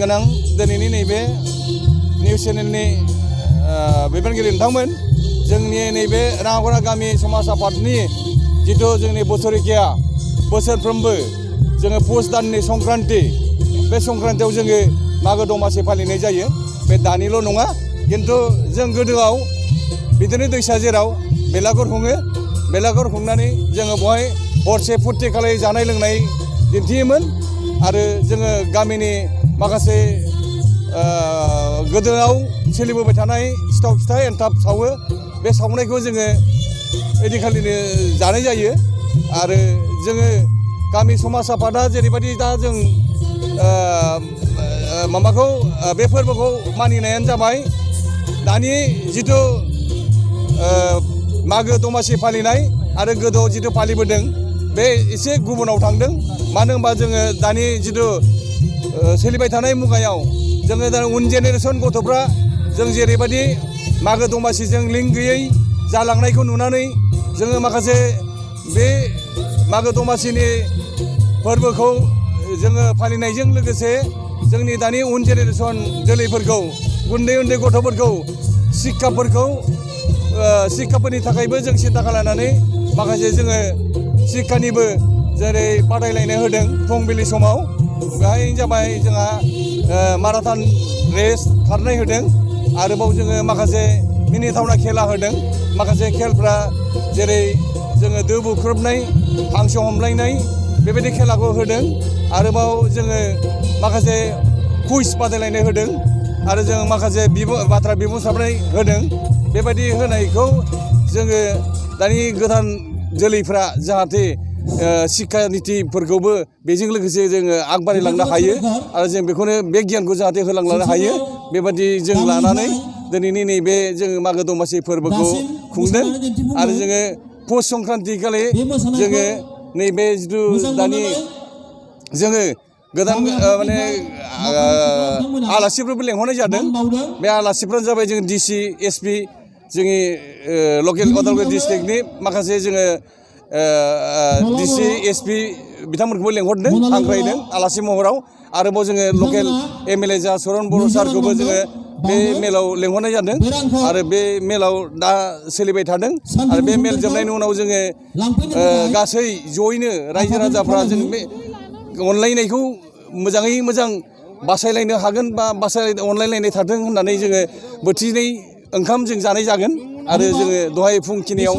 गोनां दिनैनि नैबे निउस चेनेलनि बिबानगिरि नोंथांमोन जोंनि नैबे राङापारा गामि समाज आफादनि जिथु जोंनि बोसोरिखिया बोसोरफ्रोमबो जोङो पुस दाननि संक्रान्ति बे संक्रान्तियाव जोङो मागो दमासि फालिनाय जायो बे दानिल' नङा खिन्थु जों गोदोआव बिदिनो दैसा जेराव बेलागुर खुङो बेलागुर खुंनानै जोङो बेवहाय हरसे फुर्ति खालाय जानाय लोंनाय दिन्थियोमोन आरो जोङो गामिनि माखासे गोदोआव सोलिबोबाय थानाय सिथाव फिथा एन्थाब सावो बे सावनायखौ जोङो ओइदिनखालिनो जानाय जायो आरो जोङो गामि समाज आफादा जेरैबायदि दा जों माबाखौ बे फोरबोखौ मानिनायानो जाबाय दानि जिथु मागो दमासि फालिनाय आरो गोदोआव जिथु फालिबोदों बे एसे गुबुनाव थांदों मानो होनबा जोङो दानि जिथु सोलिबाय थानाय मुगायाव जोङो दा उन जेनेरेसन गथ'फ्रा जों जेरैबायदि मागो दमासिजों लिंक गैयै जालांनायखौ नुनानै जोङो माखासे बे मागो दमासिनि फोरबोखौ जोङो फालिनायजों लोगोसे जोंनि दानि उन जेनेरेसन जोलैफोरखौ उन्दै उन्दै गथ'फोरखौ शिक्षाफोरनि थाखायबो जों सिन्था खालामनानै माखासे जोङो शिक्षानिबो जेरै बादायलायनाय होदों फुंबिलि समाव बेहाय जाबाय जोंहा माराथन रेस खारनाय होदों आरोबाव जोङो माखासे मिनिथावना खेला होदों माखासे खेलफ्रा जेरै जोङो दो बुख्रुबनाय हांसो हमलायनाय बेबायदि खेलाखौ होदों आरोबाव जोङो माखासे कुइज बादायलायनाय होदों आरो जों माखासे बाथ्रा बिबुंसारनाय होदों बेबायदि होनायखौ जोङो दानि गोदान जोलैफ्रा जाहाथे शिक्षा नितिफोरखौबो बेजों लोगोसे जोङो आगबारिलांनो हायो आरो जों बेखौनो बे गियानखौ जाहाथे होलांनो हायो बेबायदि जों लानानै दिनैनि नैबे जोङो मागो दमासि फोरबोखौ खुंदों आरो जोङो पुस संक्रान्ति खालि जोङो नैबे जिथु दानि जोङो गोदान माने आलासिफोरबो लेंहरनाय जादों बे आलासिफ्रानो जाबाय जों डिसि एसपि जोंनि लकेल उदालगुरि डिस्ट्रिक्टनि माखासे जोङो डिसि एसपि बिथांमोनखौबो लेंहरदों हांख्रायदों आलासि महराव आरोबाव जोङो लकेल एमएलए जा सरन बर' सारखौबो जोङो बे मेलाव लेंहरनाय जादों आरो बे मेलाव दा सोलिबाय थादों आरो बे मेल जोबनायनि उनाव जोङो गासै जयैनो रायजो राजाफ्रा जों बे अनलायनायखौ मोजाङै मोजां बासायलायनो हागोन बा अनलायलायनाय थाथों होननानै जोङो बोथिनै ओंखाम जों जानाय जागोन आरो जोङो दहाय फुंखिनियाव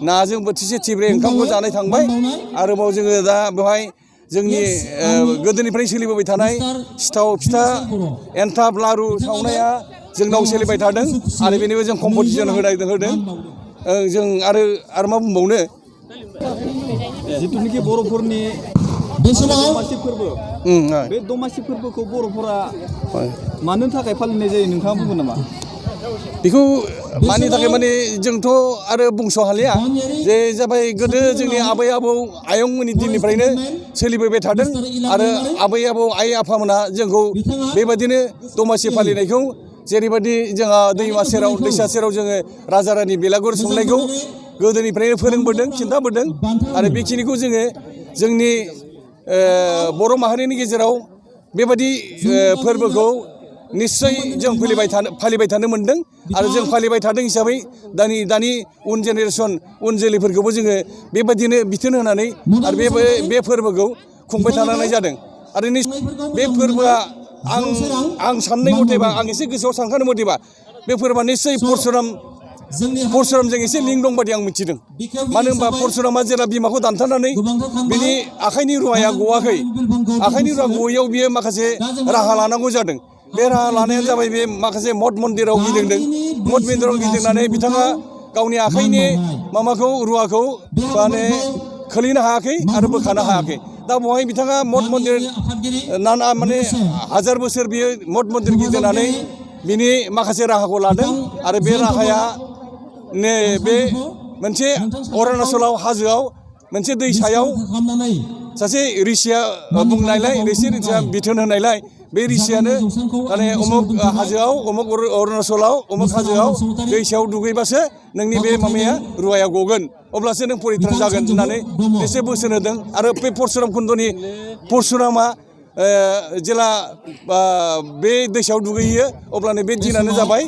नाजों बोथिसे थिब्रे ओंखामखौ जानाय थांबाय आरोबाव जोङो दा बेवहाय जोंनि गोदोनिफ्रायनो सोलिबोबाय थानाय सिथाव फिथा एन्थाब लारु सावनाया जोंनाव सोलिबाय थादों आरो बेनिबो जों कम्पिटिसन होदों जों आरो मा बुंबावनो जिथुनिखि बर'फोरनि दमासि फोरबो बे दमासि फोरबोखौ बर'फोरा मानो थाखाय फालिनाय जायो नोंथाङा बुंगोन नामा बेखौ मानि थाखाय माने जोंथ' आरो बुंस' हालिया जे जाबाय गोदो जोंनि आबै आबौ आयंमोननि दिननिफ्रायनो सोलिबोबाय थादों आरो आबै आबौ आइ आफामोनहा जोंखौ बेबायदिनो दमासि फालिनायखौ जेरैबायदि जोंहा दैमा सेराव दैसा सेराव जोङो राजा रानि बेलागुर संनायखौ गोदोनिफ्रायनो फोरोंबोदों खिन्थाबोदों आरो बेखिनिखौ जोङो जोंनि बर' माहारिनि गेजेराव बेबायदि फोरबोखौ निस्सय जों फालिबाय थानो मोन्दों आरो जों फालिबाय थादों हिसाबै दानि उन जेनेरेसन उन जोलैफोरखौबो जोङो बेबायदिनो बिथोन होनानै आरो बे फोरबोखौ खुंबाय थानाय जादों आरो बे फोरबोआ आं साननाय मथेबा आं एसे गोसोआव सानखानाय मथेबा बे फोरबोआ निस्सय परशुरामजों एसे लिंक दं बादि आं मिथिदों मानो होनबा परशुरामा जेब्ला बिमाखौ दानथारनानै बिनि आखाइनि रुवाया गवाखै आखाइनि रुवा गयैयाव बियो माखासे राहा लानांगौ जादों बे राहा लानायानो जाबाय बे माखासे मठ मन्दिराव गिदिंदों मठ मन्दिराव गिदिंनानै बिथाङा गावनि आखाइनि माबाखौ रुवाखौ माने खोलैनो हायाखै आरो बोखानो हायाखै दा बेवहाय बिथाङा मठ मन्दिर माने हाजार बोसोर बियो मठ मन्दिर गिदिंनानै बिनि माखासे राहाखौ लादों आरो बे राहाया बे मोनसे अरुणाचलाव हाजोआव मोनसे दैसायाव सासे ऋषिया बुंनायलाय ऋषिया बिथोन होनायलाय बे ऋषियानो माने उमुक हाजोआव उमुक अरुणाचलाव उमुक हाजोआव दैसायाव दुगैबासो नोंनि बे माबाया रुवाया गगोन अब्लासो नों परित्रान जागोन होननानै एसे बोसोन होदों आरो बे परशुराम कुन्दनि परशुरामा जेला बे दैसायाव दुगैयो अब्लानो बे दिनानो जाबाय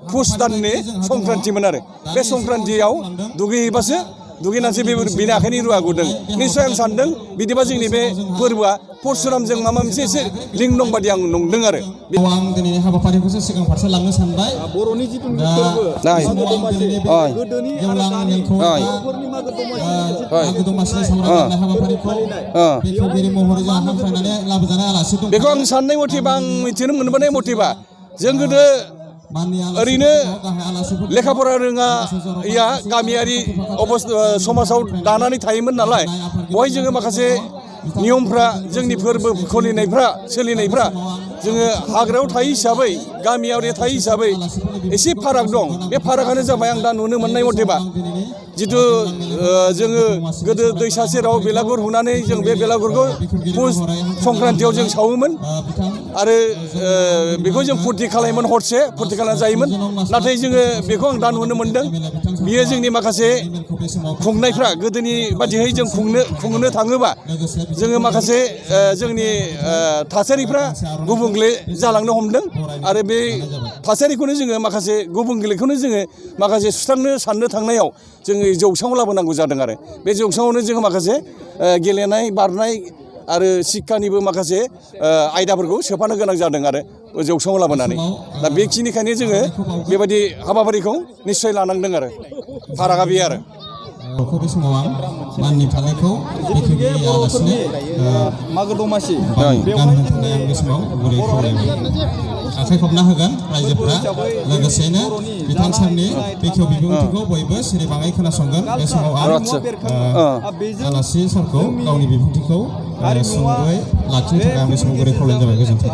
पुस दाननि संक्रान्तिमोन आरो बे संक्रान्तियाव दुगैहैबासो दुगैनानैसो बेनि आखाइनि रुवा गुरदों निस्सय आं सानदों बिदिबा जोंनि बे फोरबोआ परशुरामजों माबा मोनसे एसे लिंक दं बादि आं नंदों आरो आं दिनैनि हाबाफारिखौसो सिगां फारसे लांनो सानबाय बर'नि जिथु फोरबो मागो दमासि गोदोनि आरो दानि बर'फोरनि मागो दमासि सावरायनाय हाबाफारिखौ बेखेवगिरि महरै जों हांख्रायनानै लाबोजानाय आलासि दं बेखौ आं साननाय मथेबा आं मिथिनो मोनबोनाय मथेबा जों गोदो ओरैनो लेखा फरा रोङाया गामियारि समाजाव दानानै थायोमोन नालाय बेवहाय जोङो माखासे नियमफ्रा जोंनि फोरबो सोलिनायफ्रा जोङो हाग्रायाव थायो हिसाबै गामियाव थायो हिसाबै एसे फाराग दं बे फारागानो जाबाय आं दा नुनो मोननाय मथेबा जिथु जोङो गोदो दैसा सेराव बेलागुर हुनानै जों बे बेलागुरखौ पुस संक्रान्तियाव जों सावोमोन आरो बेखौ जों फुरथि खालायोमोन हरसे फुरथि खालामना जायोमोन नाथाय जोङो बेखौ आं दा नुनो मोनदों बियो जोंनि माखासे खुंनायफ्रा गोदोनि बादियै जों खुंनो थाङोबा जोङो माखासे जोंनि थासारिफ्रा गुबुंले जालांनो हमदों आरो बे थासारिखौनो जोङो माखासे गुबुंलेखौनो जोङो माखासे सुस्रांनो साननो थांनायाव जोङो जौसाङाव लाबोनांगौ जादों आरो बे जौसाङावनो जोङो माखासे गेलेनाय बारनाय आरो शिक्षानिबो माखासे आयदाफोरखौ सोफानो गोनां जादों आरो जौसाङाव लाबोनानै दा बेखिनिखायनो जोङो बेबायदि हाबाफारिखौ निस्सय लानांदों आरो फारागा बे आरो बे समाव आं माननि थानायखौ बेखेवगिरि आलासिनो मागो दमासि गानहोनो थाखाय आं बे समाव गुरै खावलायबाय आखाइ खबना होगोन रायजोफ्रा लोगोसेनो बिथां सारनि बेखेव बिबुंथिखौ बयबो सिरिबाङै खोनासंगोन बे समाव आं आलासि सारखौ गावनि बिबुंथिखौ सुंद'यै लाखिनो थाखाय आं बे समाव गुरै खावलायनाय जाबाय गोजोन्थों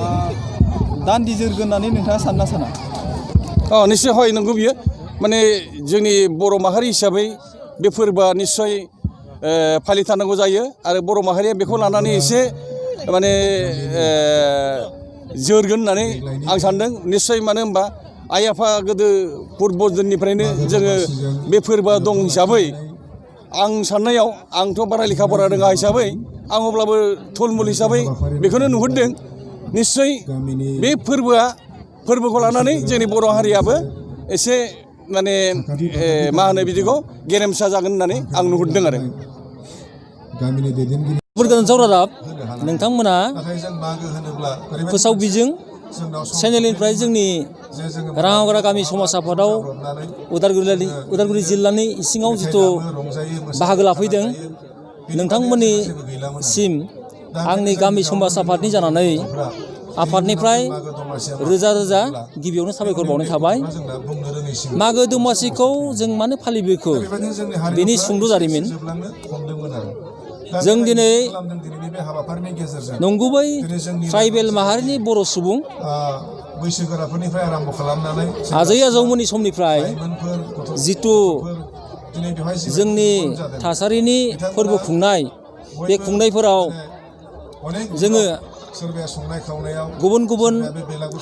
दान्दि जोरगोन होननानै नोंथाङा सानना साना निस्सय हय नंगौ बियो माने जोंनि बर' माहारि हिसाबै बे फोरबोआ निस्सय फालिथारनांगौ जायो आरो बर' माहारिया बेखौ लानानै एसे माने जोरगोन होननानै आं सानदों निस्सय मानो होनबा आइ आफा गोदो पुर्बजोननिफ्रायनो जोङो बे फोरबोआ दं हिसाबै आं साननायाव आंथ' बारा लेखा फरा रोङा हिसाबै आं अब्लाबो थुलमुल हिसाबै बेखौनो नुहुरदों निस्सय बे फोरबोखौ लानानै जोंनि बर' हारियाबो एसे माने मा होनो बिदिखौ गेरेमसा जागोन होननानै आं नुहुरदों आरो गोजोनथाव रादाब नोंथांमोना फोसाव बिजों चेनेलनिफ्राय जोंनि राङागरा गामि समाज आफादाव उदालगुरि जिल्लानि इसिङाव जिथु बाहागो लाफैदों नोंथांमोननिसिम आंनि गामि समाज आफादनि जानानै आफादनिफ्राय रोजा रोजा गिबियावनो साबायखर बावनाय थाबाय मागो दमासिखौ जों मानो फालिबोखो बेनि सुंद' जारिमिन जों दिनै नंगुबै ट्राइबेल माहारिनि बर' सुबुं आजै आजौमोननि समनिफ्राय जिथु जोंनि थासारिनि फोरबो खुंनाय बे खुंनायफोराव जोङो गुबुन गुबुन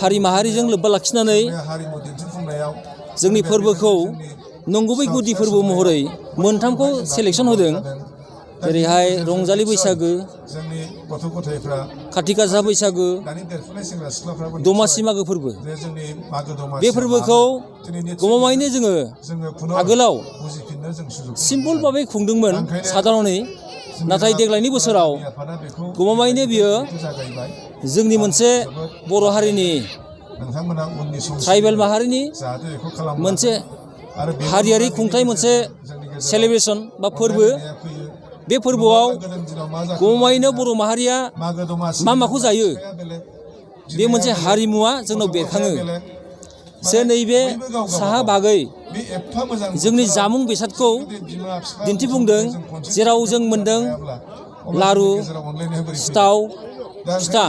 हारि माहारिजों लोब्बा लाखिनानै जोंनि फोरबोखौ नंगुबै गुदि फोरबो महरै मोनथामखौ सेलेक्सन होदों जेरैहाय रंजालि बैसागो खाथि गासा बैसागो दमासि मागो फोरबो बे फोरबोखौ गमामायैनो जोङो आगोलाव सिम्पोल भाबै खुंदोंमोन साधारनै नाथाय देग्लायनि बोसोराव गमामायैनो बियो जोंनि मोनसे बर' हारिनि ट्राइबेल माहारिनि मोनसे हारियारि खुंथाय मोनसे सेलेब्रेसन बा फोरबो बे फोरबोआव गमामायैनो बर' माहारिया माखौ जायो बे मोनसे हारिमुवा जोंनाव बेरखाङो जे नैबे साहा बागै जोंनि जामुं बेसादखौ दिन्थिफुंदों जेराव जों मोनदों लारु सिथाव फिथा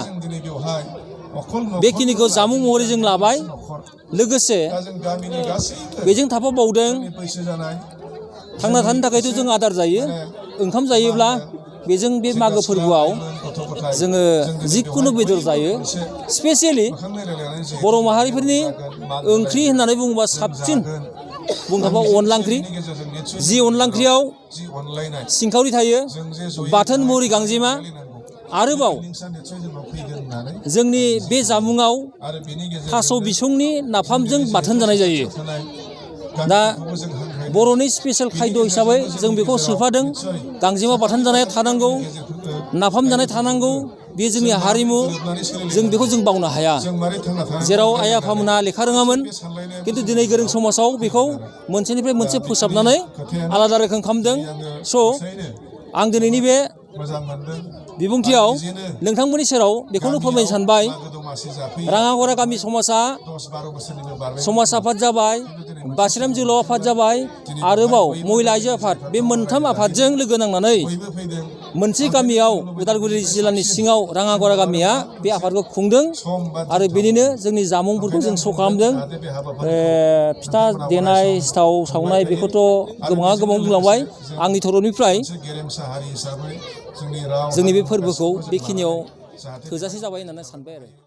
बेखिनिखौ जामुं महरै जों लाबाय लोगोसे बेजों थाफाबावदों थांना थानो थाखायथ' जों आदार जायो ओंखाम जायोब्ला बेजों बे मागो फोरबोआव जोङो जिखुनु बेदर जायो स्पेसियेलि बर' माहारिफोरनि ओंख्रि होननानै बुङोबा साबसिन बुंनो थाङोबा अनला ओंख्रि जि अनला ओंख्रियाव सिंखावरि थायो बाथोन मुरि गांजेमा आरोबाव जोंनि बे जामुङाव थास' बिसंनि नाफामजों बाथोन जानाय जायो। दा बर'नि स्पेसियेल खायद' हिसाबै जों बेखौ सोफादों। गांजेमा बाथोन जानाय थानांगौ, नाफाम जानाय थानांगौ, बे जोंनि हारिमु, जों बेखौ जों बावनो हाया। जेराव आइ आफामोनहा लेखा रोङामोन, खिन्थु दिनै गोरों समाजाव बेखौ मोनसेनिफ्राय मोनसे फोसाबनानै आलादा रोखोम खालामदों। स' आं दिनैनि बे बिबुंथियाव नोंथांमोननि सेराव बेखौनो फोरमायनो सानबाय, राङागरा गामि समाजा समाज आफाद जाबाय, बासिराम जोहोलाव आफाद जाबाय, आरोबाव महिला आइजो आफाद, बे मोनथाम आफादजों लोगो नांनानै मोनसे गामियाव उदालगुरि जिल्लानि सिङाव राङागरा गामिया बे आफादखौ खुंदों। आरो बेनिनो जोंनि जामुंफोरखौ जों श' खालामदों। फिथा देनाय, सिथाव सावनाय, बेखौथ' गोबाङा गोबां बुंलांबाय। आंनि थरफनिफ्राय जोंनि बे फोरबोखौ बेखिनियाव थोजासे जाबाय होननानै सानबाय आरो।